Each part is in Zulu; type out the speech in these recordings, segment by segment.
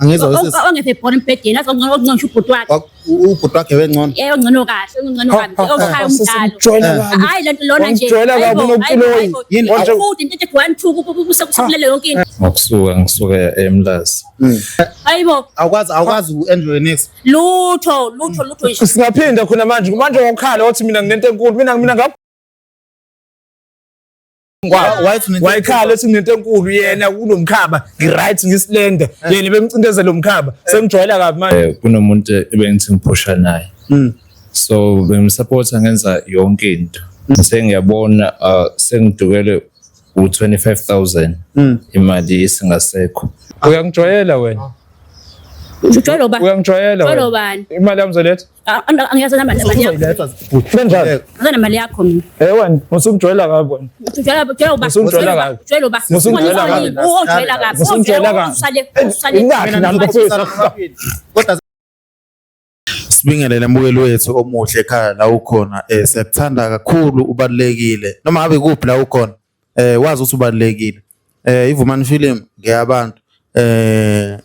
Angizwa wesisi. Ongekho ebhora embhedeni athi ongcono ongcono ubhuti wakhe. Ubhuti wakhe wengcono. Eh ongcono kahle, ongcono kabi, oshaya umdlalo. Ngijwayela kabi. Hayi lento lona nje. Wangijwayela kabi unokuloyi. Yini? Futhi into ethi 1 2 kusekulele yonke into. Ngokusuka ngisuka eMlazi. Hayibo, Awukwazi u-enjoy next. lutho, lutho, lutho nje. Singaphinda khona manje manje ngokukhala wathi mina nginento enkulu mina wayikhala ethi nginento enkulu yena kunomkhaba ngi-right ngisilenda yena bemcindezela umkhaba sengijwayela kabi manje. Kunomuntu ebengithi ngiphusha naye. So bengimsupporta ngenza yonke into. Sengiyabona sengidukele u-25,000 imali isingasekho. Uyangijwayela wena. Ujwayela ubani? Uyangijwayela Ujwayela wena. ubani? Imali yami uzoletha? Angiyazi namali yakho. Kanjani? Angiyazi namali yakho mina. Eh wena usungijwayela kabi wena. Ujwayela ujwayela ubani? Usungijwayela kabi. Ujwayela ubani? Usungijwayela kabi. Ujwayela kabi. Usungijwayela kabi. Usale usale. Ingakhi nami bafowethu. Kodwa sibingelele mbukeli wethu omuhle ekhaya la ukhona, siyakuthanda kakhulu, ubalulekile noma ngabe kuphi la ukhona, wazi ukuthi ubalulekile. Ivumani Film ngeyabantu,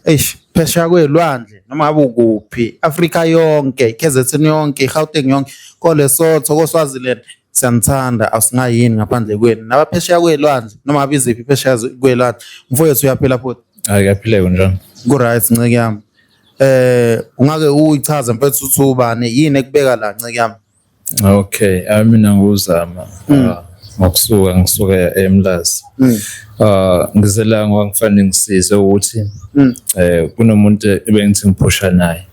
eish, phesheya kwelwandle noma ngabe ukuphi, Afrika yonke, KZN yonke, Gauteng yonke, koLesotho, koSwaziland, siyanithanda, asingayini ngaphandle kwenu nabaphesheya kwelwandle noma ngabe iziphi phesheya kwelwandle. Mfowethu, uyaphila futhi? Hayi, kuyaphileka, njani? Ku-right, nceke yami. Ungake uyichaze mfethu ukuthi ubani, yini ekubeka la, nceke yami? Okay, mina nguzama. Ngokusuka ngisuka eMlazi. Ngizela ngoba ngifanele ngisize ukuthi kunomuntu ebengithi ngiphusha naye.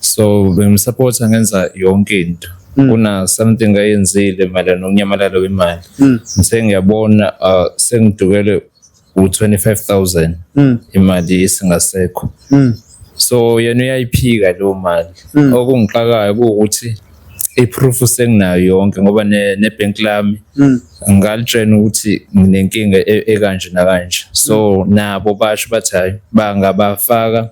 So bengimsupporta ngenza yonke into. Kuna something ayenzile mayelana nokunyamalala kwemali. Sengiyabona sengidukele u-25,000 imali isingasekho. So yena uyayiphika leyo mali. Okungixakayo kuwukuthi i-proof senginayo yonke ngoba ne-bank lami ngalitshena ukuthi nginenkinga ekanje nakanje. So nabo basho bathi hayi, bangabafaka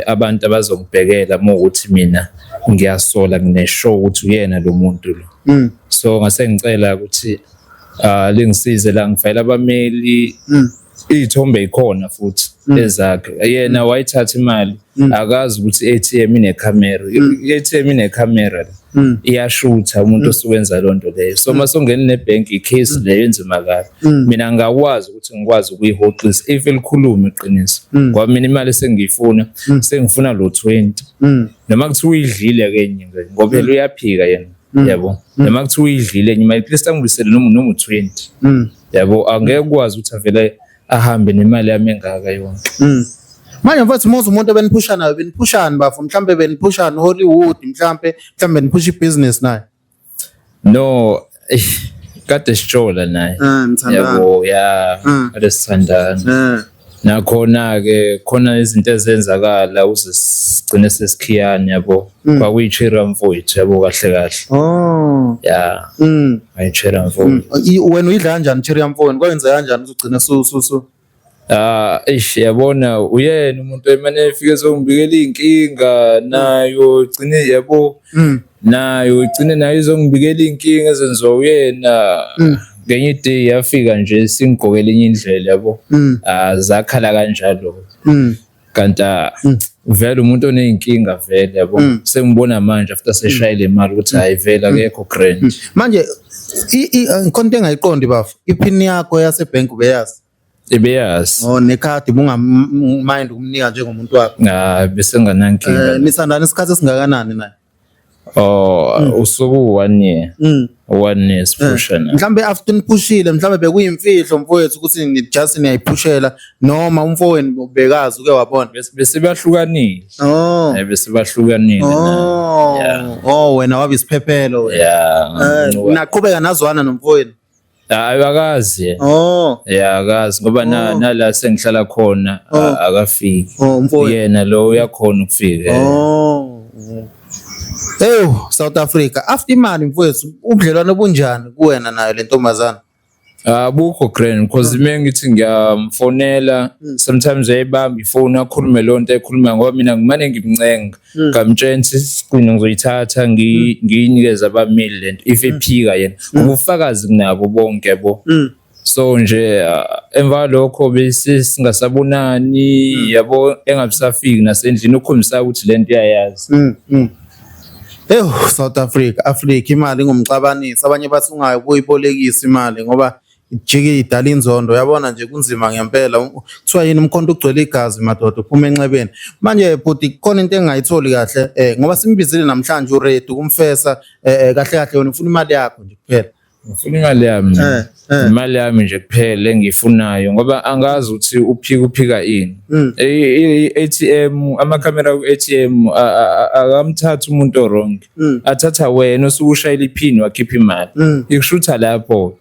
abantu abazongibhekela uma ukuthi mina ngiyasola, ngine-sure ukuthi uyena lo muntu lo. So ngase ngicela ukuthi lingisize la ngifayela abameli. Iy'thombe ikhona futhi ezakhe. Yena wayithatha imali, akazi ukuthi i-ATM inekhamera. I-ATM inekhamera la, iyashutha umuntu osuke enza loo nto leyo. So uma songena nebhenki, i-case leyo enzima kabi. Mina ngingakwazi ukuthi ngikwazi ukuyihoxisa if elikhulume iqiniso, ngoba mina imali sengiyifuna, sengifuna lo 20, noma kuthiwa uyidlile-ke enye, ngoba phela uyaphika yena, yabo, noma kuthiwa uyidlile enye imali, at least angibuyisele noma u-20, yabo. Angeke ukwazi ukuthi avele ahambe nemali yami engaka yonke. Manje mfethu, muze umuntu ebeniphusha nayo, beniphushani bafo? Mhlambe beniphushani Hollywood, mhlambe niphusha ibhizinisi naye? No, kade sitshola naye. Nithandana. Yabo, ya, kade sithandana. Nakhona-ke khona izinto ezenzakala uze sigcine sesikhiyana, yabo. Kwakuyi-cherry mfowethu, yabo, kahle kahle. Ya, ayi-cherry mfowethu. Wena uyidla kanjani cherry yamfowenu? Kwenzeka kanjani ukuthi ugcine su su su? Ah, eish, yabona, uyena umuntu emane efike ezongibikela iy'nkinga nayo gcine, yabo, nayo igcine nayo izongibikela iy'nkinga ezenziwa uyena. Ngenye i-day yafika nje singigqokele enye indlela, yabo. Ah, zakhala kanjalo. Kanti vele umuntu oney'nkinga vele, yabo. Sengibona manje after seshayile imali ukuthi hayi, vele akekho grand. Manje khona into engayiqondi bafo. Iphini yakho yasebhenki ubeyazi? Ibeyazi. Oh, nekhadi bunga-mind ukumnika njengomuntu wakho? Ah, bese nganankinga. Nithandana isikhathi esingakanani naye? Oh, usuku 1 year. 1 year siphushana. Mhlambe after niphushile, mhlambe bekuyimfihlo mfowethu ukuthi ni just niyayiphushela, noma umfowenu bekazi, uke wabona? Bese bahlukanile. Bese bahlukanile. Yeah. Oh, wena wabe isiphephelo wena. Yeah. Naqhubeka nazwana nomfowenu? Hayi, akazi yena. Yeah, akazi ngoba nala sengihlala khona akafiki. Oh, umfowenu. Yena lo uyakhona ukufika. Oh. Ew, South Africa. After imali mfowethu, ubudlelwano bunjani kuwena nayo le ntombazana? Abukho grand because uma ngithi ngiyamfonela, sometimes uyayibamba ifoni akhulume leyo nto ekhuluma, ngoba mina ngimane ngimncenga, ngamtshela ukuthi isigcino ngizoyithatha ngiyinikeze abameli lento if ephika yena, ngoba ubufakazi kunabo bonke, yabo. So nje emva kwalokho bese singasabonani, yabo, engabisafiki nasendlini, ukhombisa ukuthi lento iyayazi. Ewu, South Africa, Africa, imali ingumxabanisi. Abanye bathi ungayibolekisa imali ngoba ijike idala inzondo. Uyabona nje, kunzima ngempela. Kuthiwa yini, umkhonto ugcwele igazi, madoda, uphuma enxebeni. Manje bhuti, kukhona into engingayitholi kahle, ngoba simbizile namhlanje uready ukumfesa, kahle kahle wena ufuna imali yakho nje kuphela. Ngifuna imali yami. Eh. Imali yami nje kuphela engiyifunayo, ngoba angazi ukuthi uphika ini. I-ATM, amakhamera ku-ATM akamthathi umuntu o-wrong. Athatha wena osuke ushayela iphini wakhipha imali. Ikushutha lapho.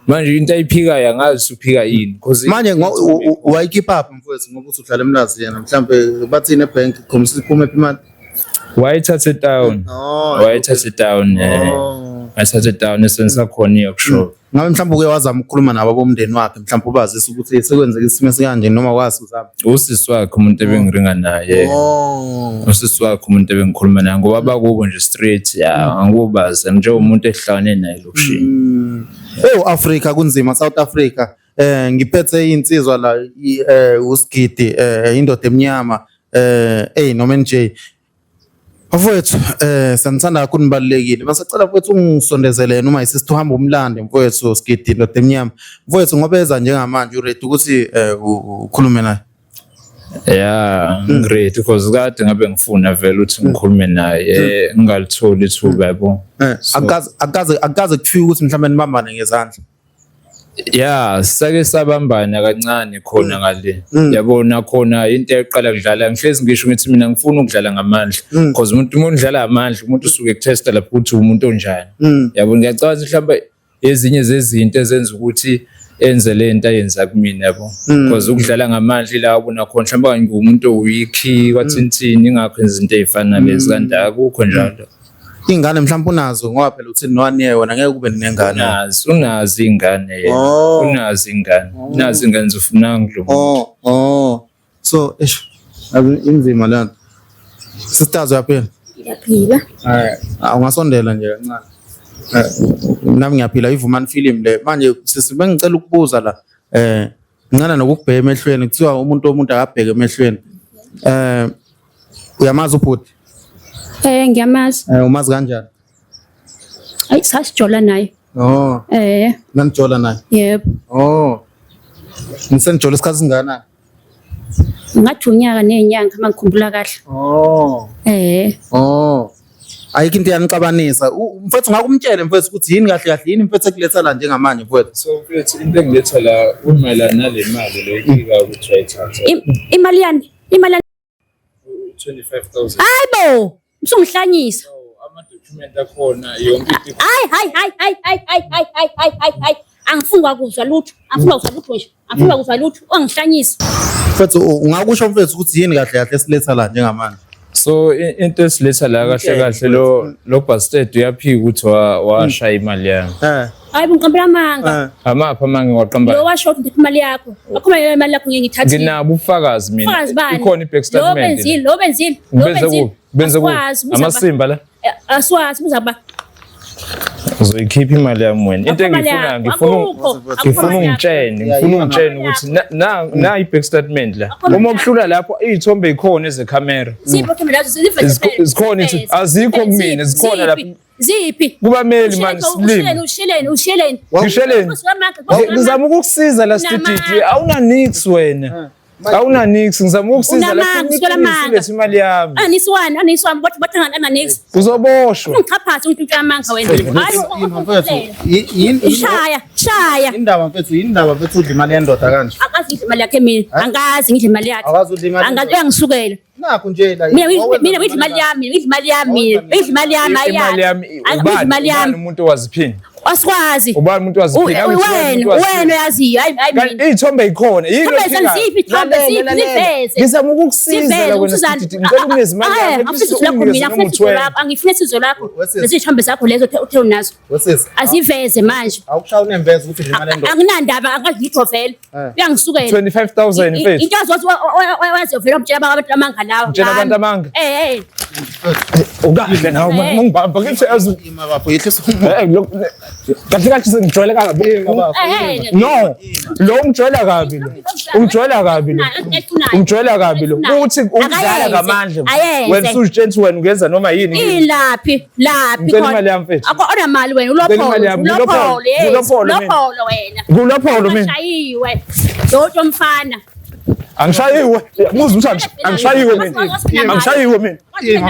Manje into ayiphikayo angazi ukuthi uphika ini, because Manje wayikhipha phi, mfowethu, ngoba uthi uhlala eMlazi yena, mhlambe bathini ebhenki, khombisa iphume phi imali? Wayithatha etown. Wayithatha etown. Wayithatha etown esengisakhona i-workshop. Ngabe mhlawumbe uke wazama ukukhuluma nabo abomndeni wakhe, mhlawumbe ubazise ukuthi sekwenzeka isimo esikanje, noma wazi uzama? Usisi wakhe umuntu ebengiringa naye. Usisi wakhe umuntu ebengikhuluma naye, ngoba bakubo nje straight, ya, angikubazi njengomuntu ehlangane naye elokishini. Ewu Africa, kunzima South Africa. Ngiphethe insizwa la, uSigidi, indoda emnyama, noma NJ. Mfowethu, sanithanda kakhulu, nibalulekile. Masacela mfowethu ungisondezele noma isister uhamba umlande, mfowethu Sigidi, indoda emnyama. Mfowethu, ngoba eza njengamanje, uready ukuthi ukhulume naye? Ya, ngiready, because kade ngabe ngifuna vele ukuthi ngikhulume naye, ngingalitholi ithuba, yabo. Akaze kufike ukuthi mhlawumbe nibambane ngezandla? Ya, sake sabambana kancane khona ngale, yabona, khona into eqala kudlala. Ngihlezi ngisho ngithi mina ngifuna ukudlala ngamandla, because umuntu uma udlala ngamandla, umuntu usuke ekutesta lapho ukuthi umuntu onjani, yabo. Ngiyacabanga ukuthi mhlawumbe ezinye zezinto ezenza ukuthi enze le nto ayenza kumina, yabo, because ukudlala ngamandla ila abona khona mhlawumbe ngiwumuntu oweak, kwathintini, ingakho enza izinto ey'fana nalezi, kanti akukho njalo. Iy'ngane mhlawumbe unazo, ngoba phela uthi no-one year, wena ngeke ube nengane. Unazo iy'ngane yena. Unazo iy'ngane, unazo iy'ngane, zifuna ngilo muntu. Oh. So, eish, inzima le nto. Sisters, uyaphila? Ngiyaphila. Ah, ungasondela nje kancane. Nami ngiyaphila, iVumani Film le. Manje sisi, bengicela ukubuza la. Ngicela nokukubheka emehlweni, kuthiwa umuntu womuntu akabheke emehlweni. Uyamazi ubhuti? Ngiyamazi. Umazi kanjani? Ayi, sasijola naye. Nanijola naye? Yebo. Nisenijola isikhathi singakanani? Ngathi unyaka nenyanga uma ngikhumbula kahle. Ayikho into yanixabanisa. Mfethu, ngakumtshele mfethu ukuthi yini kahle kahle, yini mfethu ekuletha la njengamanje, mfethu? So mfethu, into engiletha la kumayelana nale mali le ifika ukuthi wayithatha. Imali yani? Imali yani? 25,000. Hayibo, usungihlanyisa. Ama-document akhona, yonke into. Hayi hayi hayi hayi hayi hayi hayi hayi hayi hayi hayi. Angifuni kwakuzwa lutho. Angifuni kwakuzwa lutho nje. Angifuni kwakuzwa lutho. Ungihlanyisa. Mfethu, ungakusho mfethu ukuthi yini kahle kahle esiletha la njengamanje? So into esiletha la kahle kahle, lo bastard uyaphika ukuthi washaya imali yami. Hayi bo, ngiqambela amanga. Amaphi amanga ngiwaqambayo? Lo washo ukuthi ngiphi imali yakho. Akhoma imali yakho, ngeke ngithathile. Nginabo ubufakazi mina. Ubufakazi bani? Ikhona i-bank Lo statement. benzile, lo benzile, lo Benze benzile. kuphi? Benze kuphi? Asiwazi, buza ba- Amasimba la. Asiwazi, buza ba. Uzoyikhipha imali yami wena. Into Akukho imali engiyifunayo, yakho, ngifuna akukho, akukho ngifuna imali yakho. ungitshene, ngifuna ungitshene ukuthi na i-bank statement la. Uma kuhlula lapho iy'thombe ikhona ezekhamera. Ziphi okhemera lazo? Ziveze phela. Zikhona Ziveze. azikho kumina, zikhona Ziphi? lapha. Ziphi? Kubameli mani, silimi. Usheleni, usheleni, usheleni. Ngisheleni. Ngizama ukukusiza la, Unamanga. Sididi. Awuna nix wena. Awuna nix, ngizama ukukusiza la. Unamanga, uswela amanga. Ulethe imali yami. Aniswani, aniswani, bathi bathi anganix. Uzoboshwa. Ungixhaphaze, ungitshintsha amanga wena. Hayi, Mfethu, yini shaya, shaya. indaba mfethu, yini indaba mfethu udla imali yendoda kanje? Akazi ngidla imali yakhe mina. Angazi ngidla imali yakhe. Akazi udla imali. Angazi, uyangisukela. Nakho nje la. Mina mina ngidla imali yami, ngidla imali yami mina. Ngidla imali yami Imali yami ayakhe. Ngidla ubani? imali Ubani yami. umuntu owaziphini? Asikwazi. Ubani umuntu owaziphini? Wena, wena uyaziyo. Hayi hayi Kanti mina. iy'thombe yikhona. Yini Ithombe ophikayo? ziphi ithombe? Lalela, Ziphi? lalela. Ziveze. Ngizama ukukusiza Sivele la wena, usuzana. Sididi. Ngicela ungineze imali yami. Angifuni isizo lakho Unginikeze mina, noma angifuni isizo u-20. lakho, angifuni isizo lakho. Wesisi. Lezi zithombe zakho lezo uthe unazo. Wesisi. Aziveze manje. Awukushaya unemveza ukuthi udla imali yendoda. Anginandaba, angazi lutho vele. Uyangisukela. 25,000 mfethu. Into azothi wazovela umtshela abantu amanga lawa. Utshela abantu amanga? Eh eh. Ukahle nawe mangibamba ngithi yazi Ima bafo yehlisa umoya. Eh kahle kahle sengijwayele kabi. No, lo ungijwayela kabi lo. Ungijwayela kabi lo. Ungijwayela kabi lo. Uthi ukudlala ngamandla. Wena usuzitshela ukuthi wena ungenza noma yini. Ilaphi laphi Ngicela imali yami mfethu. Akho ona mali wena Ngicela ulopholo. imali yami, Ulopholo yes. Ngulopholo mina. Ulopholo wena. Ngulopholo mina. Ashayiwe. Doto mfana. Angishayiwe. Muzi ukuthi angishayiwe mina. Angishayiwe mina.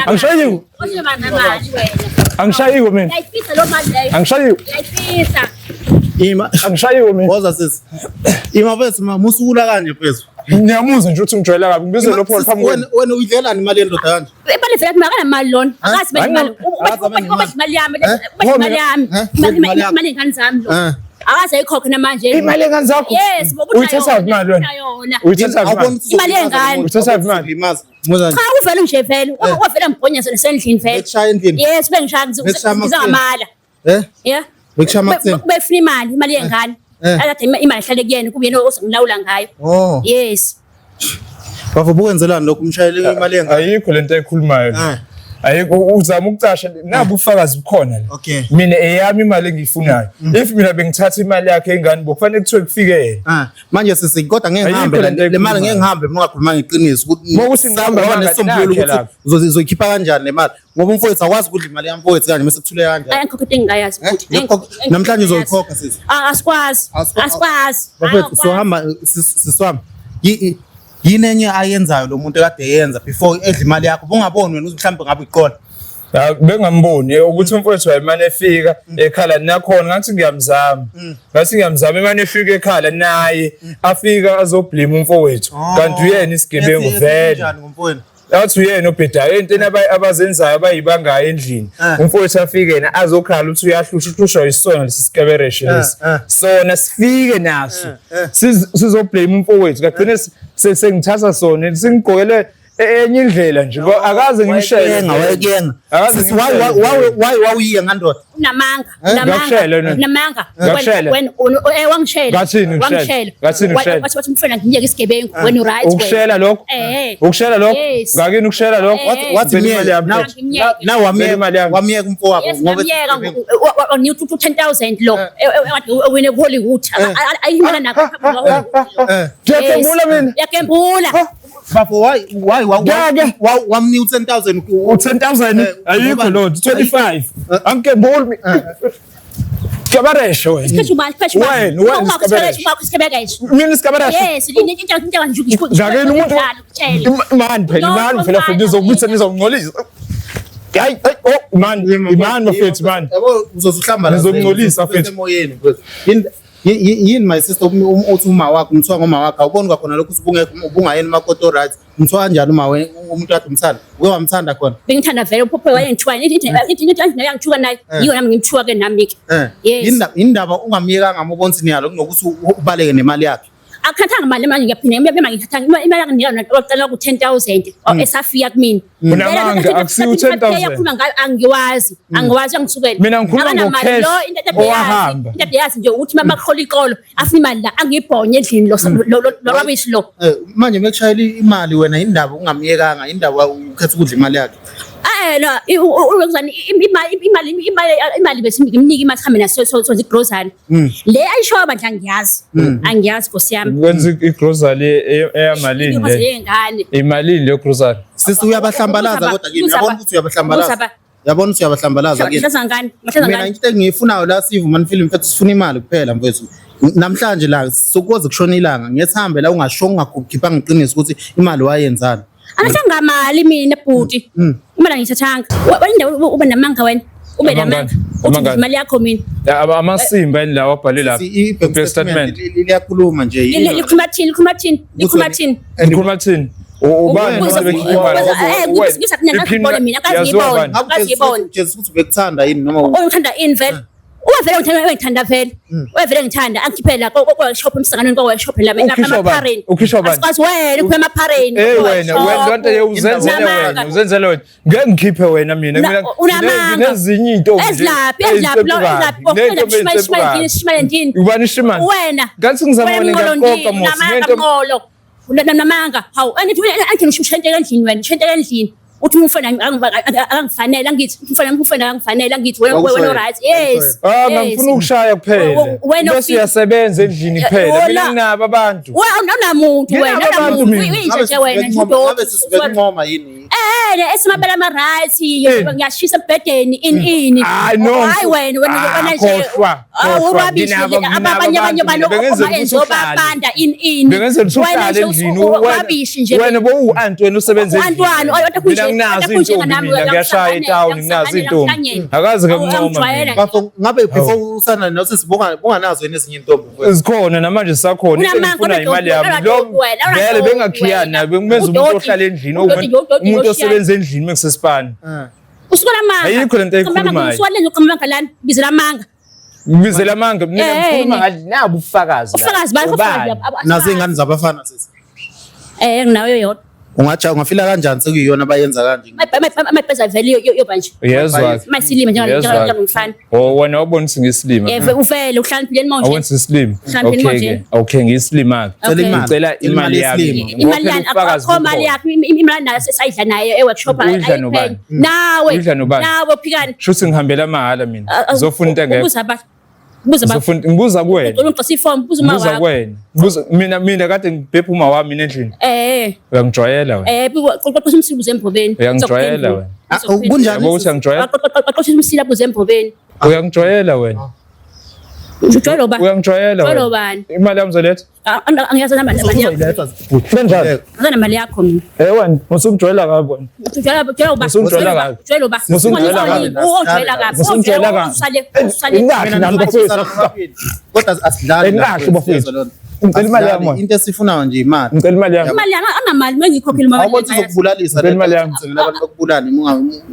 Angishayiwe. Mali wena. Angishayiwe mina. Uyayifisa lo mali leyo. Angishayiwe. Uyayifisa. Ima. Angishayiwe mina. Woza sisi. Ima mfethu ma musukula kanje mfethu. Ngiyamuzwa nje ukuthi ungijwayela kabi. Ngibize lopholo phambi kwenu. Wena wena uyidlelani imali yendoda kanje? Imali vele kumele mali lona. Akazi bese imali. Ubadla imali yami. Ubadla imali yami. Imali imali ingane zami lo. Akaze ayikhokhe namanje. Imali yengane zakho? Yes, Uyithatha kuphi imali wena? Yona. Uyithatha kuphi imali? Imali yengane. Uyithatha kuphi imali? Limaza. Muza nje. Cha uvele nje vele. Wavele ngibhonya sendlini vele. Bekushaya endlini. Yes, bengishaya Bekushaya ngizangamala. Eh? Yeah. Bekushaya amakuseni. Befuna imali, imali yengane. Akade imali ihlale kuyena kube yena ozongilawula ngayo. Oh. Yes. Bafo bukwenzelani lokhu umshayeli imali yengane? Ayikho lento ayikhulumayo. Ayikho uzama ukucasha nabu ubufakazi bukhona la. Okay. Mina eyami imali engiyifunayo. If mina bengithatha imali yakhe ingane bokufanele kuthiwe kufike yena. Ah, manje sisi kodwa ngeke Ayikho ngihambe lento le mali ngeke ekhulumayo. ngihambe uma ungakhuluma ngeqiniso ukuthi Uma kuthi ngihamba ngoba manga, nesisombululo nakhe ukuthi lapha. uzoyikhipha kanjani le mali ngoba umfowethu akwazi ukudla imali yamfowethu kanje mase kuthule kanjani. Ayikhokhe into engingayazi Eh? futhi. Namhlanje uzoyikhokha sisi. Ah, asikwazi. Asikwazi. Bafethu sohamba siswami. Yini enye ayenzayo lo muntu ekade eyenza before edla imali yakho bungaboni wena ukuthi mhlawumbe ngabe iqola. Bengamboni ukuthi umfowethu wayemane efika ekhala nakhona ngathi ngiyamzama. Ngathi ngiyamzama emane efika ekhala naye afika azoblame umfowethu kanti uyena isigebengu vele. Kanjani ngomfowenu? Athi uyena obhedayo entweni abazenzayo abayibangayo endlini. Umfowethu afike yena azokhala ukuthi uyahlusha uhlushwa yisona lesi sikebereshe lesi. Sona sifike naso sizoblame umfowethu kagcine sengithatha sona singigqokele enye indlela nje akaze ngimshele. Wayekuyenga. Akaze Sisi why ngimshele. why why wawuyiye ngandoda? Unamanga, Ngakushela wena. unamanga. Ngakushela. Wena wangishela. Ngathini ngikushela? Wangishela. Ngathini ngikushela? Wathi wathi mfana ngiyeke isigebengu wena uright wena. Ukushela lokho? Eh. Ukushela lokho? Yes. Ngakini ukushela lokho? Wathi Ngicela imali yami now mfethu. now Ngicela imali yami. wamiyeka umfowabo Yes, ngoba ngamyeka ngithi 10000 lo ekade ewine kuHollywood. Ayimala nakho Hollywood. Ngiyagembula mina. Yagembula. Bafo why Ngeke. wamnika u10000 U-10,000 ayikho loo nto 25 angigembuli mina. Kabareshe wena. Isikheshu ubani? Isikheshu ubani? Wena, wena Uma isikabereshe. isikheshu isikebereshe. Mina isikabereshe. Yes, into into nje Ngakini umuntu ukutshela. imani phela imani phela futhi nizokubitha nizongcolisa. Hayi hayi oh imani imani bafethu imani. Yabo uzozuhlamba la. Ngizokungcolisa, mfethu. Emoyeni mfethu. Yini yini my sister uthi uma wakho umthiwa ngoma wakho awuboni kwakhona lokhu ubungekho ubungayeni umakoti right umthiwa kanjani uma umuntu kade umthanda uke wamthanda khona Bengithanda vele uphuphe wayengithuka into into yangithuka naye yiyo nami ngimthuka ke nami ke. Yes. Indaba ungamyekanga uma ubona ukuthi niyalo kunokuthi ubaleke nemali yakhe. Akuthathanga imali manje ngiyaphinda imali ngithathanga imali yanginika yona oqala ku 10000 esafika kumina. Unamanga, akusiwo 10,000. Yakhuluma ngayo angiwazi, angiwazi angisukela. Mina ngikhuluma Akanamali ngo-cash lo into ebeyazi, owahamba. into ebeyazi nje ukuthi mama kuhola iqolo afuna imali la angibhonye endlini lo lo rubbish lo. Manje mekushayela imali wena indaba ungamyekanga indaba ukhetha ukudla imali yakhe. Eh no wenzani imali imali imali imali bese ngimnika imali sihambe naso so igrocery. Le ayishoyo bandla angiyazi. Angiyazi Nkosi yami. Kwenza igrocery eyamalini Inkosi le. yengane. Imalini leyo grocery? Sisi uyabahlambalaza kodwa kini uyabona ukuthi uyabahlambalaza. Uyabona ukuthi uyabahlambalaza kini. Mahlaza ngani? Mahlaza Mina ngani? into engiyifunayo la sivu man film mfethu sifuna imali kuphela mfethu. Namhlanje la sokuze kushona ilanga ngiyethambe la ungasho ungakhipha ngiqiniso ukuthi imali wayenzani. Angathanga mali mina bhuti. Imali angiyithathanga. Wena ube namanga wena. Ube namanga. Uthi imali yakho mina. Amasimba yini lawa abhale lapha? I-bank Bank statement. statement liyakhuluma nje. Likhuluma thini? Likhuluma thini? Likhuluma thini? Likhuluma thini? Ubani obekhipha imali? Jesu ukuthi bekuthanda yini noma uthanda ini vele? Uvele ngithanda ngithanda vele. Uvele ngithanda angikhiphela ko shop emsanganweni ko shop la emaphareni. Ukhishwa bani? Asikwazi wena ukhipha emaphareni. Eh wena wena lonto le uzenzele wena uzenzele wena. Ngeke ngikhiphe wena mina mina nginezinye into nje. Ezilaphi ezilaphi lo ezilaphi shimane ndini. Ubani shimane? Wena. Ngathi ngizama wena ngiyakoka mos. Ngento. Unamanga. Hawu angithi angithi ngishente endlini wena, shente endlini. Uthi umfana akangifanele angithi umfana akangifanele angithi wena wena right yes. Ah ngifuna ukushaya kuphela. Bese uyasebenza endlini kuphela. Mina nginabo abantu. Wena awunamuntu wena awunamuntu uyinja nje wena nje Ngabe sisibekunqoma yini? Eh esimabela ama right ngiyashisa embhedeni ini ini. Hayi no. Hayi wena wena wena nje. Awurabishi abanye abanye abantu obenzo babanda ini ini. Bengenzela ukuthi uhlale endlini urabishi nje. Wena bowu-anti wena usebenza endlini. Antwana oyodwa kunje. Mina nginazo intombi mina ngiyashaya etawuni nginazo intombi. Akaze ngamncoma. Bafo ngabe before usana nosisi bunganazo yini ezinye intombi? Zikhona namanje sisakhona. Ngifuna imali yami. Lo vele bengakhiyani naye bengimenza umuntu ohlala endlini umuntu osebenza endlini mengisesipani. Usuka lamanga. Ayikho lento ayikhulumayo. Usuka lenza uqhamuka lana bizela amanga. Ngibizela amanga mina ngikhuluma ngathi nabu ubufakazi. Ubufakazi bakho Nazo ingane zabafana sisi. Eh nginayo yodwa. Ungaja ungafila kanjani sekuyiyona abayenza kanje? Mayibheza vele yoba nje. Uyezwa. Mayisilima njengomfana. Oh wena wabona ukuthi ngisilima. Eh uvele uhlakaniphile manje. Awona sisilima. Okay okay ngiyisilima. Ngicela imali yami. Imali yami akho imali yakho imali nayo sesayidla naye e-workshop ayipheli. Nawe. Nawe uphikani. Shuthi ngihambela mahhala mina. Ngizofuna into engekho. Ubuza ba. Buza ba. Ngizofuna ngibuza kuwena. Ucela ungixosa ifomu buza uma Ngibuza wakho. kuwena. Ngibuza mina mina kade ngibhebha uma wami mina endlini. Eh. Uyangijwayela wena. Eh qoqoqa umsila ubuze embobeni. Uyangijwayela wena. Ah, kunjani? Yabo ukuthi uyangijwayela. Qoqoqa umsila ubuze embobeni. Uyangijwayela wena. Ujwayela ubani? Uyangijwayela Ujwayela wena. ubani? Imali yami uzoletha? Angiyazi namali yakho. Uzoyiletha. Kanjani? Angiyazi namali yakho mina. Eh wena usungijwayela kabi wena. Ujwayela ujwayela ubani? Usungijwayela kabi. Ujwayela ubani? Usungijwayela kabi. Ujwayela kabi. Usungijwayela kabi. Usale usale. Ingahle nami bafowethu. Kodwa asidlali. Engahle bafowethu. Ngicela imali yami wena. Into esifunayo nje imali. Ngicela imali yami. Imali yami angamali mengikhokhela imali. Awubothi uzokubulalisa Ngicela imali yami. Ngicela abantu bakubulale.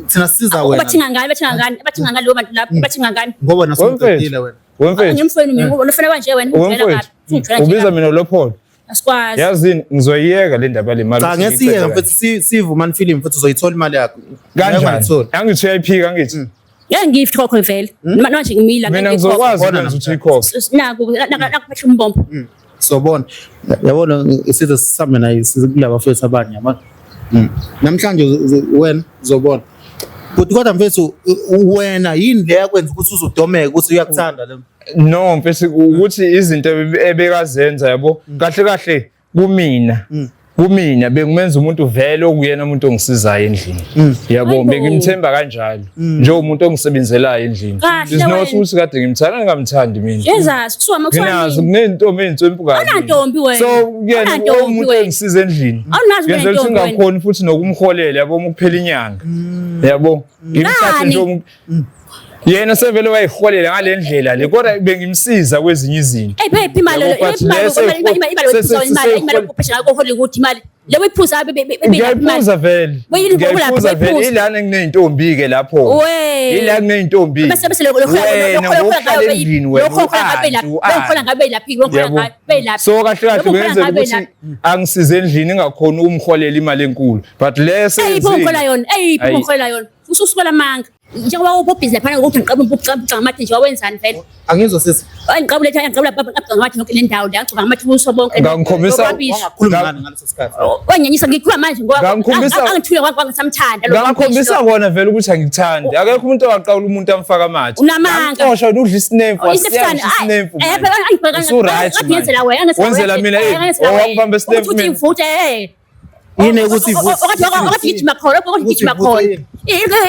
Thina sisiza wena. Bathinga ngani bathinga ngani bathinga ngani lo bantu lapho bathinga ngani. Ngoba wena sewuqedile wena. Wemfethu. Ngimfweni mina ufuna kanje wena ujwayela kabi. Ujwayela Ubiza mina lopholo. Asikwazi. Yazini ngizoyiyeka le ndaba le mali. Cha ngesiyeka mfethu sivumani film mfethu uzoyithola imali yakho. Kanjani? Angithi uyayiphika angithi. Ngeke ngiyikhokhe vele. Manje ngimila Mina ngizokwazi ukwenza ukuthi uyikhokhe. Naku nakuphethe umbombo. Sobona. Yabona size sisambe naye kulaba mfethu abanye yabona. Namhlanje wena uzobona. But kodwa mfethu wena yini le yakwenza ukuthi uzodomeka ukuthi uyakuthanda le? No mfethu ukuthi izinto ebekazenza yabo kahle kahle kumina kumina bengimenza umuntu vele okuyena umuntu ongisizayo endlini yabo bengimthemba kanjalo njengomuntu ongisebenzelayo endlini Kahle is not wena. ukuthi kade ngimthanda ngingamthandi mina Jesus kusuka nginazo makusuka. kunentombi eyintswempu kabi Awunantombi wena. so yena Awunantombi umuntu wena. engisiza endlini Awunazo ngenzela ukuthi unentombi wena. ngingakhoni futhi nokumholela yabo uma kuphela inyanga yabo ngimthathe Ngani? njengomuntu yena sevele wayiholela ngale ndlela le kodwa bengimsiza kwezinye izinto Ey phephi imali Yabo, but imali lese- imali imali imali imali ukuphesha ngakho Hollywood imali. Le uyiphuza be ngiyayiphuza vele Weyini ngiyayiphuza vele uyiphuza. ilana kuneyintombi ke lapho We. ila kuneyintombi Bese bese lokho Wena ngokuhlala endlini wena lokho ngabe laphi lokho ngabe laphi lokho Yabo. ngabe laphi so kahle kahle Lokho bengenzela ngabe ukuthi laphi. angisize endlini engakhona ukumholela imali enkulu but lese Ey phonkola yona ey phonkola yona ususuka lamanga njengoba ububhizi laphana ngokuthi ngiqabula ubucanga amathe nje wawenzani vele Angizwa sisi. ngiqabula ethi ngiqabula ngicabanga amathe yonke le ndawo la ngicabanga amathe ubuso bonke Ngangikhombisa- Rubbish. Wangakhuluma ngani ngaleso sikhathi? Wanyanyisa ngikhuluma manje ngoba Ngangikhombisa- angithule kwangisamthanda lo ngangikhombisa kona vele ukuthi angikuthandi akekho umuntu owaqawula umuntu amfaka amathe Unamanga. Ngamxosha wena udla isinemfu Isifana isinemfu eh phela angibhekanga Usu-right manje. ngenzela wena Wenzela mina yini? Oh, wakubamba isinemfu ukuthi mina. ivuthe eh Yini ukuthi ivuthe? Okathi gijima khona okathi gijima khona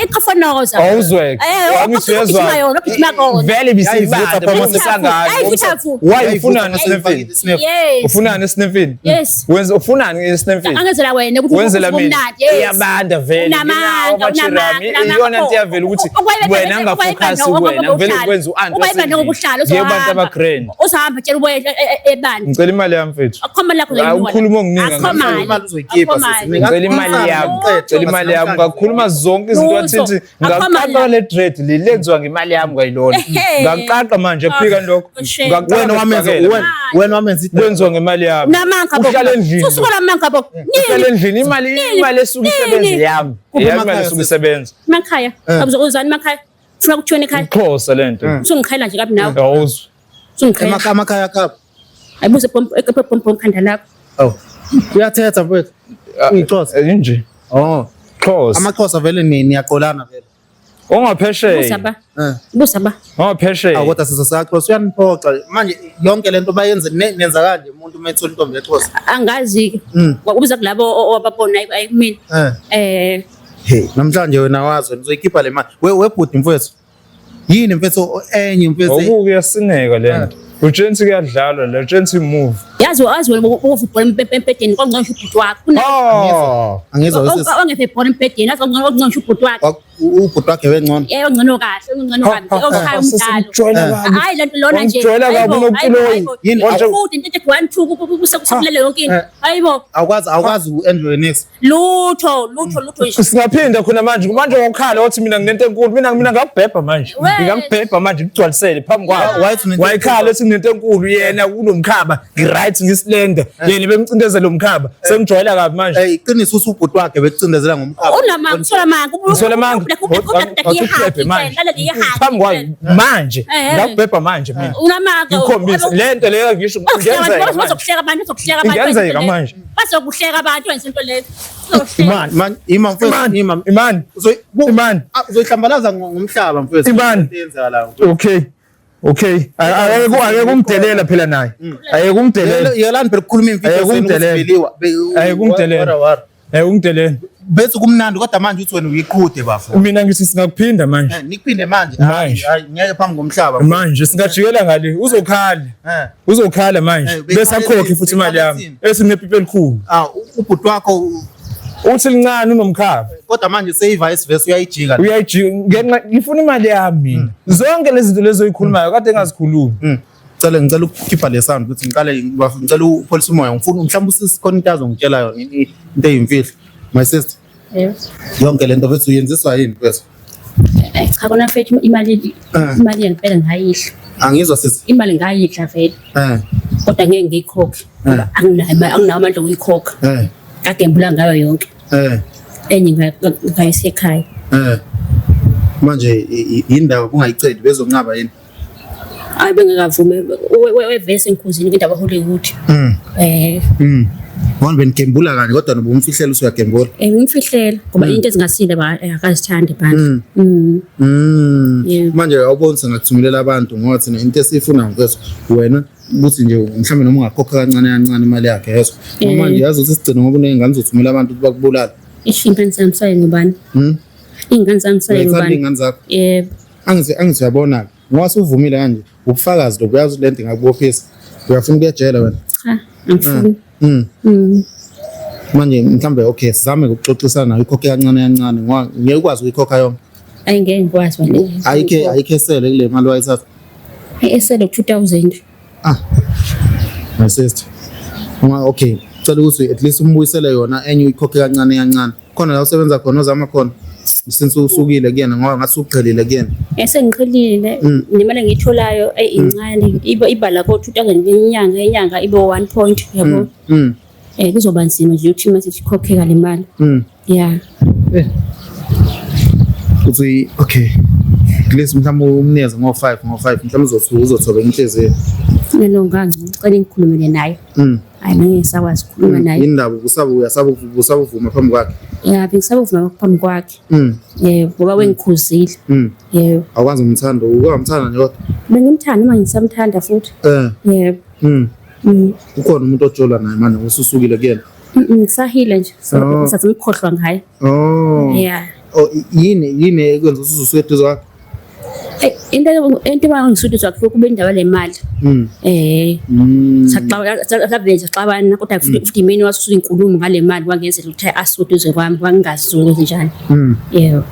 iqhafonoza Awuzweke. eh Angithi uyezwa. uyezwa yona gijima khona Vele bisibanda Yayivutha phama besisangana. Ayivutha. Why ufunani esinefini? Yes. Ufunani esinefini? Yes. Wenza ufunani esinefini? Angenzela wena ukuthi Wenzela mina. umnandi, yes. Iyabanda vele. Unamanga, unamanga, Iyona nto iyavela ukuthi wena angafocus wena vele kwenza u-anti Ubayibanda ngokuhlala Ngebantu abagrand. Uzohamba tshela ubuye ebandla. Ngicela imali yami mfethu. Akho mali yakho Hayi, ukhuluma okuningi Akho mali. Imali uzoyikhipha Akho sisi. mali. Ngicela imali yami. Ngicela imali yami. Ngakhuluma zonke izinto Lutho. athithi Akho mali. ngaqaqa le dread le lenziwa ngemali yami kwayilona. Ehhe. Ngaqaqa manje kuphika lokho. Shame. Ngaqaqa Wena wamenza isibhakela. wena wena wamenza i- Kwenziwa ngemali yami. Unamanga bo. Uhlala endlini. Susuka lamanga bo. Uhlala endlini imali imali esuke Nini? isebenze yami. Kuphi Yami emakhaya imali esuke sisi? isebenza. Emakhaya. Abuzokuzani emakhaya. Ufuna ukutshona ekhaya. Xhosa lento. Usungiqhela nje kabi nawe. Awuzwa. Usungiqhela. Emakhaya khapha. Ayibuze bombo bombo khanda lakho. Oh. Uyathetha mfethu. Uyixhosa. Nje. Oh. Xhosa. AmaXhosa vele niyaqolana vele. Ongaphesheya. Busa ba. Eh. Busa ba. Ongaphesheya. Awu kodwa sisa saXhosa uyaniphoxa. Manje yonke lento bayenze nenza kanje umuntu uma ethola intombi yeXhosa. Angazi. Wakubuza kulabo owababona ayikumina. Eh. Eh. Hey, namhlanje wena wazi wena uzoyikhipha le mali. We webhuti mfowethu. Yini mfethu enye mfethu? Okuke kuyasineka le nto. Utshentsi kuyadlalwa la, utshentsi move. Yazi wazi wena ukuva ibhola empedeni kwangcono ubhuti wakho. Oh. Angizwa wesisi. Ongeve ibhola empedeni yazi kwangcono kwangcono ubhuti wakho. Ubhuti wakhe wengcono. Eh ongcono kahle, ongcono kabi, oshaya umdlalo. Hayi lento lona nje. Wangijwayela kabi unokuloyi. Yini? Futhi into ethi 1 2 kusekulele yonke into. Hayibo. Awukwazi awukwazi u-enjoy next. Lutho, lutho, lutho nje. Singaphinda khona manje manje ngokukhala wathi mina nginento enkulu mina ngakubhebha manje We. ngingakubhebha manje ngigcwalisele phambi kwakho Wayethi unento wayekhala ethi nginento enkulu yena kunomkhaba ngi-right ngisilenda yena bemcindezela umkhaba sengijwayela kabi manje Eh iqiniso uthi ubhuti wakhe bekucindezela ngomkhaba. Unamanga, usola amanga. Ngisola amanga. Wathi manje phambi kwayo manje Eh. ngakubhebha manje mina Unamanga. ngikhombise le nto leyo ngisho ingenzeka manje Bazokuhleka abantu, bazokuhleka abantu. Ingenzeka manje. Bazokuhleka abantu wenza into leyo. Bazokuhleka. Imani. Man, ima mfethu, Imani. ima. Imani. Imani. Uzoyihlambalaza ngomhlaba mfethu. Imani. Into eyenzakalayo, mfethu. Okay. Okay. Ake kumdelela phela naye. Ake kumdelela. Yelani phela ukukhuluma imfihlo Eh, zenu ukuthi kumdelela. beliwa. Eh, kumdelela. Wara, wara. Eh ungidelela. Bethi kumnandi kodwa manje uthi wena uyiqhude bafo. Mina ngithi singakuphinda manje. Eh, Nikuphinde manje. Manje. Hayi, ngeke phambi komhlaba. Manje singajikela ngale uzokhala. Eh. Uzokhala manje. Eh, Bese akhokhe futhi imali yami. bekhale Ethi nginepipi elikhulu. Ah, ubhuti wakho Uthi lincane unomkhaba. kodwa manje seyi vice versa uyayijika. Uyayijika ngenxa ngifuna imali yami mina. Zonke lezi zinto lezo oyikhulumayo kade engazikhulumi. Ngicela ukukhipha le sound ukuthi ngiqale ngicela upholisa umoya ngifuna mhlawumbe usisi khona into azongitshela yona into eyimfihlo. My sister, Yes. yonke lento mfethu uyenziswa yini mfethu? Eh, Cha kona mfethu imali imali yangempela ngayidla. Angizwa sisi. Imali ngayidla vele. Eh, Kodwa ngeke ngiyikhokhe. Ngoba anginayo imali, anginawo amandla okuyikhokha. eh, Ngagembula ngayo yonke. eh, Enye ngayisekhaya. eh. Manje indawo kungayiceli bezonqaba yini? Hayi bengekavume wevese engikhuzini kwindaba Hollywood. Eh, Wona benigembula kanje kodwa noba umfihlela usuyagembula. ngimfihlela ngoba into ezingasile ba akazithandi bandla. Yeah. Manje awuboni singakuthumelela abantu ngoba thina into esiyifuna mfethu wena ukuthi nje mhlawumbe noma ungakhokha kancane kancane imali yakhe yeso. Eh. Manje yazi ukuthi sigcine ngoba uney'ngane uzothumela abantu ukuthi bakubulale. Isho ingane zami saye ngubani? Ingane zami saye Uyayithanda ngubani? iy'ngane zakho. Yebo. Angithi uyabona-ke ngoba sewuvumile kanje ubufakazi lobu uyazi ukuthi le nto ingakubophisa. Uyafuna ukuya ejele wena. Cha, angifuni. Manje mhlawumbe okay sizame ukuxoxisana nayo ikhokhe kancane kancane ngoba ngeke ukwazi ukuyikhokha yonke. Ayi ngeke ngikwazi wena. Ayikhe ayikhe esele kule mali wayithatha. Ayi esele 2000. Ah. My sister. Uma okay, cela ukuthi at least umbuyisele yona enye uyikhokhe kancane kancane. Khona la usebenza khona ozama khona. Since usukile kuyena ngoba ngathi uqhelile kuyena. Esengiqhelile nemali engiyitholayo ayi incane iba ibala ko 2000 inyanga inyanga ibe 1 point yabo. Eh kuzoba nzima nje ukuthi mase sikhokheka le mali. Yeah. Uthi okay. At least mhlawumbe umnikeze ngo 5 ngo 5 mhlawumbe uzothuka uzothoba inhliziyo. Mina ngangicela ngikhulumele naye. Hayi mina ngisakwazi ukukhuluma naye. Indaba usaba uyasaba usaba uvuma phambi kwakhe. Yeah, bengisabuvuma phambi kwakhe. Yebo, ngoba wengikhuzile. Yebo. Awukwazi umthanda, ukwamthanda nje kodwa. Bengimthanda uma ngisamthanda futhi. Eh. Yebo. Ukhona umuntu ojola naye manje ususukile kuyena. Ngisahile nje. Oh. Sathi ngikhohlwa ngaye. Oh. Yeah. Oh yini ekwenza ususuke eduze kwakhe? Into ebangisuthi wakhe kube indaba le mali. Eh. Saxabana saxabana kodwa futhi mina wasusa inkulumo ngale mali wangenzela ukuthi asuke eduze kwami wangingazi ukuthi njani. Yebo.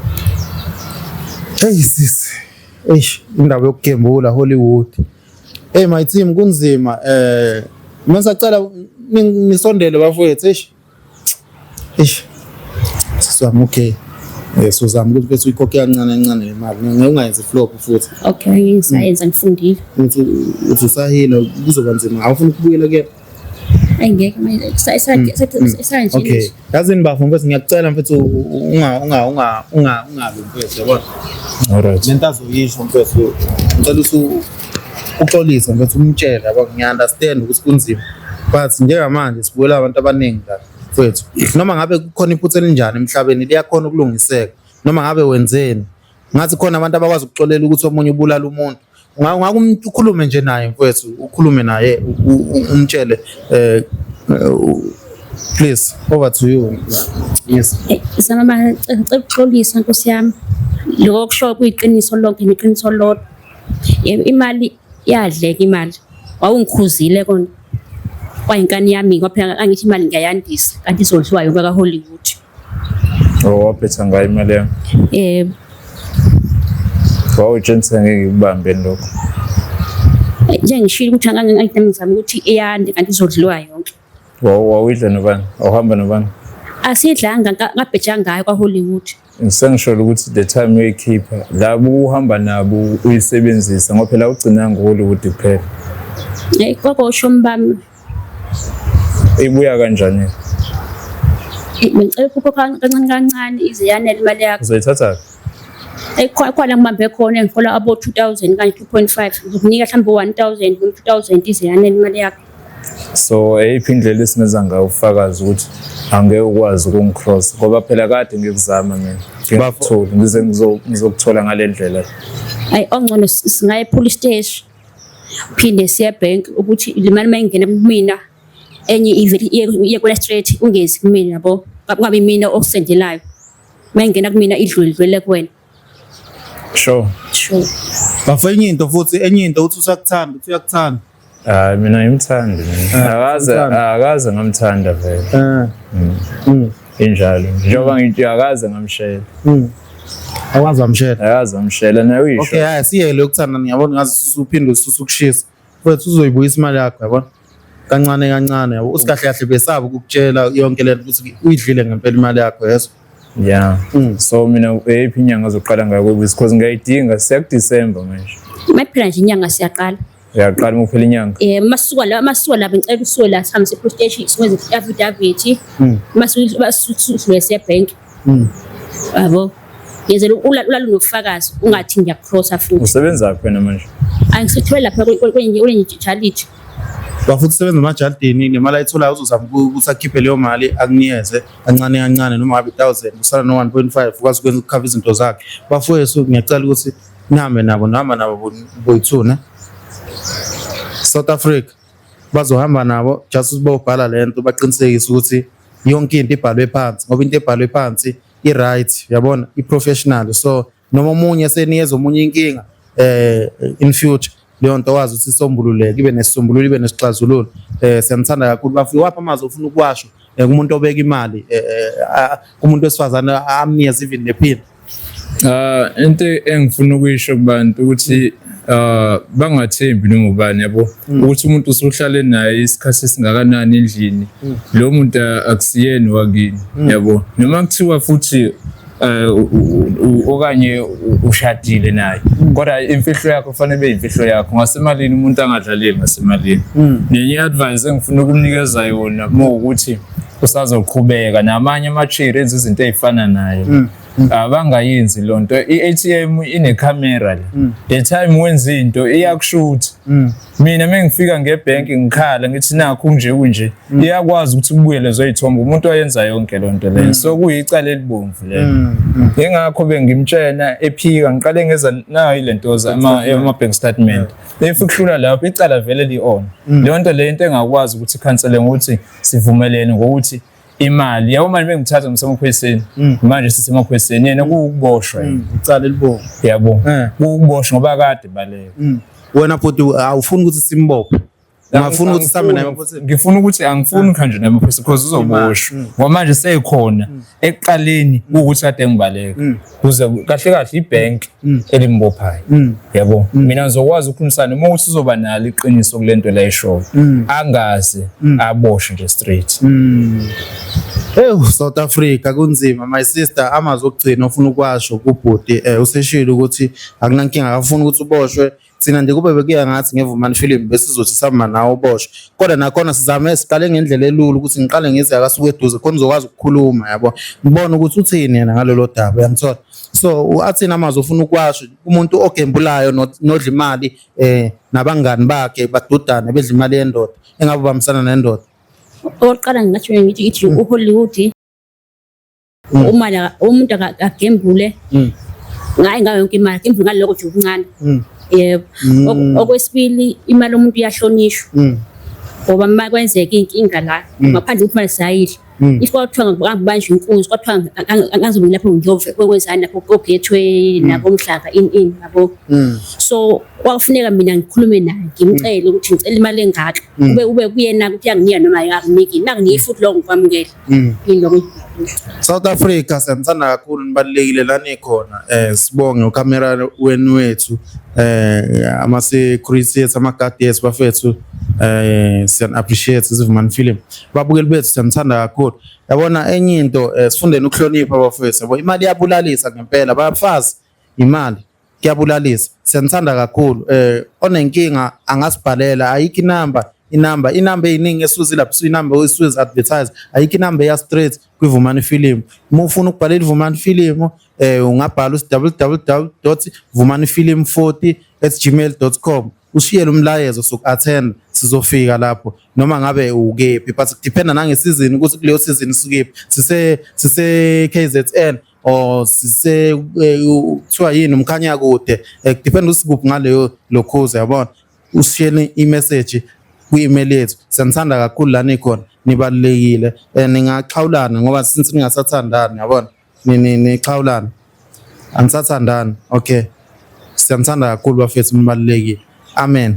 Hey sisi. Eish indaba yokugembula Hollywood. Hey my team kunzima eh masacela nisondele bafowethu eish. Eish. Sisi wami okay. Eh sozama ukuthi bese uyikhokhe kancane kancane le mali. Ngeke ungayenzi flop futhi. Okay, ngisayenza ngifundile. Uthi usahila kuzoba nzima. Awufuni ukubuyela kuyena. Ayi ngeke manje sanje. Okay. Yazini bafo mfethu ngiyakucela mfethu unga unga unga unga ungabi mfethu yabona. Alright. Lento azoyisho mfethu ngicela usu uxolise mfethu umtshele yabo ngiya understand ukuthi kunzima. But njengamanje sibuyela abantu abaningi la. mfethu. Noma ngabe kukhona iphutha elinjani emhlabeni liyakhona ukulungiseka. Noma ngabe wenzeni. Ngathi khona abantu abakwazi ukuxolela ukuthi omunye ubulala umuntu. Ungake ukhulume nje naye mfethu, ukhulume naye umtshele eh please over to you. Yes. Zama ngicela ukuxolisa Nkosi yami. Lokho kusho kuyiqiniso lonke neqiniso lodwa. Imali yadleka imali. Wawungikhuzile kona. Kwayinkani yami ngoba phela angithi imali ngiyayandisa kanti izodliwa yonke ka-Hollywood. Oh, waphetha ngayo imali yami. Yebo. Wawutshengisa ngeke ngikubambe lokho. Njengishilo ukuthi angangizama ukuthi iyande kanti izodliwa yonke. Wawuyidla nobani? Awuhamba nobani? Asidlanga ngabheja ngayo kwaHollywood. Ngisengisholo ukuthi the time uyikhipha labo uhamba nabo uyisebenzisa ngoba phela ugcinanga uHollywood kuphela. Eh kwakosho bami. Ibuya kanjani? Bengicela ukukhokha kancane kancane ize yanele imali yakho. Uzoyithatha? Khona ngibambe khona engihola abo 2000 kanye 2.5 ngizokunika mhlawumbe 1000 noma 2000 ize yanele imali yakho. So eyiphi indlela esingenza ngayo ubufakazi ukuthi angeke ukwazi ukungicross ngoba phela kade ngikuzama mina ngikutholi ngize ngizokuthola ngale ndlela. Ayi ongcono singaye epolice station phinde siye bank ukuthi le mali mayingena kumina enye ivele iye kwena straight ungezi kumina yabo kungabi mina okusendelayo mayingena kumina idlulidlulele kuwena. Sure. Sure. Bafo enye into futhi enye into uthi usakuthanda uthi uyakuthanda. Hayi mina ngimthandi mina. Eh, akaze akaze ngamthanda vele. Eh. Mm. mm. Injalo. Njengoba ngithi akaze ngamshela. Awazi wamshela. Akaze wamshela naye uyisho. Okay, hayi siyele ukuthanda ngiyabona ngazi usuphinde ususa ukushisa. Mfethu uzoyibuyisa imali yakho yabona. Kancane kancane yabo. Uthi kahle kahle besaba ukukutshela yonke lento ukuthi uyidlile ngempela imali yakho yeso. Yeah. So mina eyiphi inyanga ozoqala ngayo kuyibuyisa because ngiyayidinga siya kuDecember manje. Mayiphela nje inyanga siyaqala. Uyaqala uma kuphela inyanga. Eh masuka la masuka la bengicela usuke la sihambe se police station siwenze affidavit. Masuka siye bank. Yabo. Ngenzela ulala nobufakazi ungathi ngiyacrossa futhi. Usebenza kuphi wena manje? Angisithole lapha kwenye kwenye jalidi. Bafuthi usebenza emajalidini nemali ayitholayo uzozama ukuthi akhiphe leyo mali akunikeze kancane kancane noma ngabe 1000 usala no 1.5 ukwazi ukwenza ukukhava izinto zakhe. Bafowethu ngiyacela ukuthi nihambe nabo nihamba nabo boyi-two ne South Africa bazohamba nabo just ukuthi bobhala le nto baqinisekise ukuthi yonke into ibhalwe phansi ngoba into ebhalwe phansi i-right yabona i-professional so noma omunye senikeza omunye inkinga eh in future leyo nto wazi ukuthi isombululeke ibe nesisombululo ibe nesixazululo eh siyanithanda kakhulu bafike wapha amazwi ofuna ukuwasho eh, kumuntu obeka imali eh, eh, kumuntu wesifazane amnikeze even nephini. Ah into engifuna ukuyisho kubantu ukuthi ah bangathembi noma ubani yabo mm. ukuthi umuntu usuhlale naye isikhathi esingakanani endlini mm. lo muntu akusiyena wakini mm. yabo noma kuthiwa futhi eh okanye ushadile naye kodwa imfihlo yakho kufanele ibe imfihlo yakho ngasemalini umuntu angadlaleli ngasemalini nenye advice engifuna ukumnikeza yona uma ukuthi usazoqhubeka namanye amachiri enza izinto ey'fana naye mm. mm. abangayenzi loo nto i-ATM inekhamera le mm. the time wenza into iyakushutha mm. mina uma ngifika ngebhenki ngikhala ngithi nakhu kunje kunje mm. iyakwazi ukuthi kubuye lezo yithombe umuntu oyenza yonke loo nto leyo mm. so kuyicala elibomvu lelo mm. mm. yingakho bengimtshena ephika ngiqale ngeza nayo ile nto ama-bank statement if kuhlula lapho icala vele li-on mm. leyo nto leyo into engakwazi ukuthi ikhansele ngokuthi sivumelene ngokuthi imali yabo manje bengithatha ngisemaphoyiseni mm. manje sisemaphoyiseni yena kuwukuboshwa mm. icala elibomvu yabo eh. kuwukuboshwa ngoba kade baleka mm. wena bhuti awufuni ukuthi simbophe ungafuna ukuthi sihambe naye emaphoyiseni ngifuna ukuthi angifuni eh. kuhanjwe naye emaphoyiseni because uzoboshwa ngoba manje sekhona ekuqaleni kuwukuthi kade ngibaleka kuze kahle kahle ibhenki mm. elimbophayo mm. yabo mm. mina ngizokwazi ukukhulumisana uma ukuthi uzoba nalo iqiniso kule nto la eshoyo angaze aboshwe nje straight Ewu South Africa kunzima my sister amazwi okugcina ofuna ukwasho kubhuti eh useshilo ukuthi akunankinga akafuni ukuthi uboshwe Thina nje kube bekuya ngathi ngevumani film besizothi sihamba nawe uboshwe. Kodwa nakhona sizame siqale ngendlela elula ukuthi ngiqale ngize akasuke eduze khona uzokwazi ukukhuluma yabo. Ngibone ukuthi uthini yena ngalolo daba uyangithola. So athini amazwi ofuna ukuwasho kumuntu ogembulayo nodla imali eh nabangani bakhe badudane bedla imali yendoda engabe ubambisana nendoda. Okokuqala ngingathi ngithi ngithi uHollywood uma la umuntu agembule ngayi ngayo yonke imali agembule ngaloko nje okuncane. Yebo. Okwesibili imali yomuntu iyahlonishwa. Ngoba uma kwenzeka iy'nkinga la ngaphandle kokuthi manje sayidla. If kwathiwa ngibanjwa inkunzi kwathiwa angazobe lapho ngiyokwenzani lapho koGateway nakoMhlanga in in yabo. So kwakufuneka mina ngikhulume naye ngimcele ukuthi ngicela imali engaka. Kube ube kuyena ukuthi uyanginika noma akanginiki. Nakuniki futhi lokho ngikwamukele. Yiloko. South Africa siyanithanda kakhulu nibalulekile la nikhona sibonge ucamera wenu wethu ama security yethu ama-guard yethu bafethu siyan appreciate Sivumani Film babukeli bethu siyanithanda kakhulu yabona enye into sifundeni ukuhlonipha bafethu yabo imali iyabulalisa ngempela bafazi imali kuyabulalisa siyanithanda kakhulu onenkinga angasibhalela ayikho inamba inamba inamba eyiningi esuze lapho inamba esuze advertise ayikho inamba eya straight kwiVumani Film uma ufuna ukubhalela iVumani Film ungabhala usi www.vumanifilm40@gmail.com ushiyele umlayezo soku-attend sizofika lapho noma ngabe ukephi but kudependa nangesizini ukuthi kuleyo season sukephi sise sise KZN or sise kuthiwa yini umkhanya kude kudependa usikuphi ngaleyo lokhuza yabona usishiyele i-message kwi-email yethu siyanithanda kakhulu la nikhona nibalulekile ningaxhawulana ngoba since ningasathandani yabona nixhawulana anisathandani okay siyanithanda kakhulu bafethu nibalulekile amen.